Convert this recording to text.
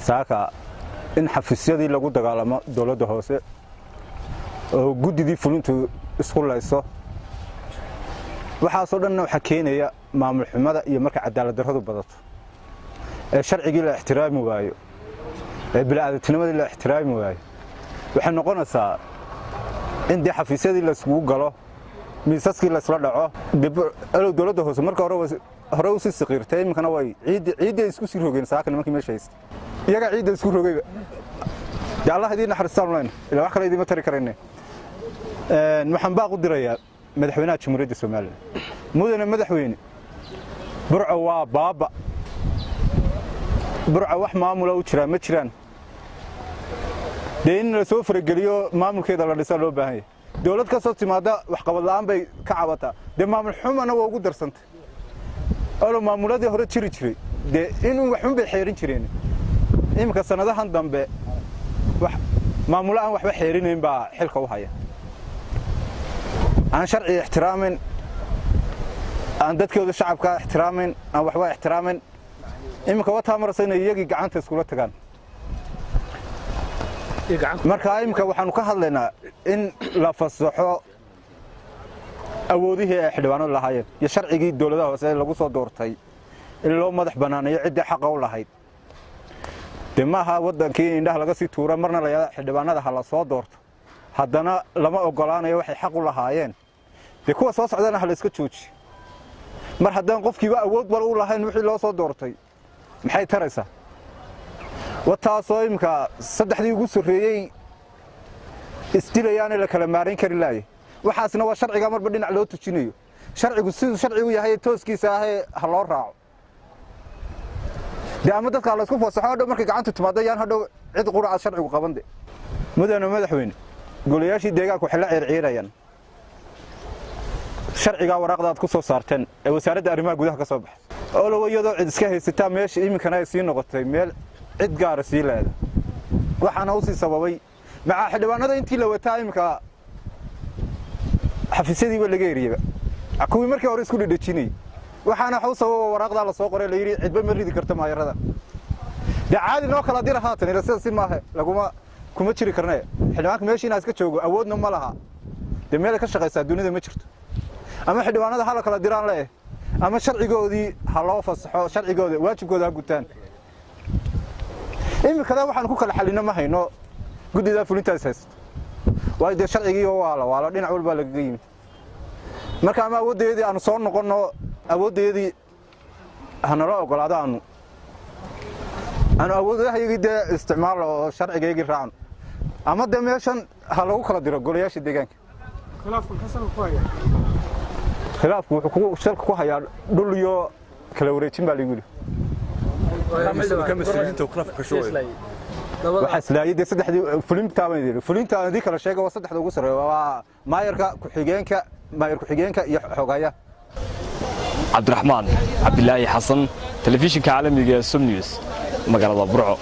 Saaka in xafiisyadii lagu dagaalamo dowladda hoose oo guddidii fulintu isku layso, waxaasoo dhanna waxaa keenaya maamul xumada iyo marka cadaalad darradu badato ee sharcigii la ixtiraami waayo, ee bila'aadantinimadii la ixtiraami waayo. Waxay noqonaysaa in dee xafiisyadii layskugu galo, miisaskii laysla dhaco. Alow dowladda hoose marka hore hore usii siqiirtay, iminkana way ciidday isku sii rogeen. Saaka nimankii meesha haystay iyagaa ciidda isku rogayba. Dee Allah idiin naxariistaan leyna, ilaa wax kale idiima tari karayne. Waxaan baaq u dirayaa madaxweynaha Jamhuuriyadda Somaliland. Mudane madaxweyne, Burco waa baaba. Burco wax maamula u jiraa ma jiraan. Dee in la soo farageliyo, maamulkeeda la dhisaa loo baahan yahay. Dowlad ka soo timaadda waxqabad la'aan bay ka cabataa, dee maamul xumana waa ugu darsantay. Olo maamuladii hore jiri jiray dee inuu waxun bay xeerin jireen. Iminka sannadahan dambe wax maamulo aan waxba xeerinayn baa xilka u haya, aan sharciga ixtiraamayn, aan dadkooda shacabka ixtiraamayn, aan waxba ixtiraamayn. Iminka wataa maraysa inay iyagii gacanta iskula tagaan. Marka iminka waxaanu ka hadlaynaa in la fasaxo awoodihii ay xildhibaanadu lahaayeen iyo sharcigii dowladaha hoose ee lagu soo doortay, in loo madax banaaneeyo ciddii xaqa u lahayd. Dee maaha waddankii in indhaha laga sii tuura, marna la yidhahdo xildhibaanada ha la soo doorto, haddana lama ogolaanayo waxay xaq u lahaayeen. Dee kuwa soo socdana ha la iska jooji. Mar haddaan qofkiiba awood bal u lahayn wixii loo soo doortay, maxay taraysaa? Wataasoo iminka saddexdii ugu sarreeyey isdilayaane la kala maarayn kari laaya. Waxaasna waa sharciga marba dhinac loo tujinayo. Sharcigu siduu sharcigu yahay tooskiisa ahee ha loo raaco. Dee ama dadka la isku fasaxo, hadhow markay gacantu timaado yaan hadhow cid qura aad sharcigu qaban. De mudane madaxweyne, golayaashii deegaanka waxay la ciirciirayaan sharcigaa waraaqda aad ku soo saarteen ee Wasaaradda Arrimaha Gudaha ka soo baxay. Olow iyadoo cid iska haysataa meesha, iminkana ay sii noqotay meel cid gaara sii leeda. Waxaana usii sababay macaa xildhibaanada intii la wataa iminka xafiisyadiiba laga eriyaba, kuwii markii hore isku dhedhejinayay. Waxaana waxa u sababa waraaqdaa la soo qoray la yidhi cidba ma ridi karto maayarada. Dee caadi noo kala dira haatan, ila sida si maaha laguma kuma jiri karne. Xildhibaanka meeshii inaa iska joogo awoodna ma laha. Dee meel ay ka shaqaysaa dunida ma jirto. Ama xildhibaanada ha la kala diraan leh, ama sharcigoodii ha loo fasaxo, sharcigooda waajibkooda ha gutaan. Iminkada waxaan ku kala xalino ma hayno. Guddidaa fulintaas haysato, waayo dee sharcigii waa la waalo, dhinac walbaa lagaga yimid. Marka ama awooddeedii aanu soo noqonno, awooddeedii hanala ogolaado, aanu awoodahayagii dee isticmaalno oo sharcigaygii raacno, ama dee meeshan ha lagu kala diro golayaasha deegaanka. Khilaafku wuxuu salka ku hayaa dhul iyo kala wareejin baa lagu yidhi. Waxaa islaayay dee saddexdii fulintaa baan yidhi. Fulinta aan idin kala sheega waa saddexda ugu sarreeya: waa maayarka, ku-xigeenka, maayar ku-xigeenka iyo xogaya. Cabdiraxmaan Cabdilaahi Xasan, telefishinka caalamiga ee Som News, magaalada Burco.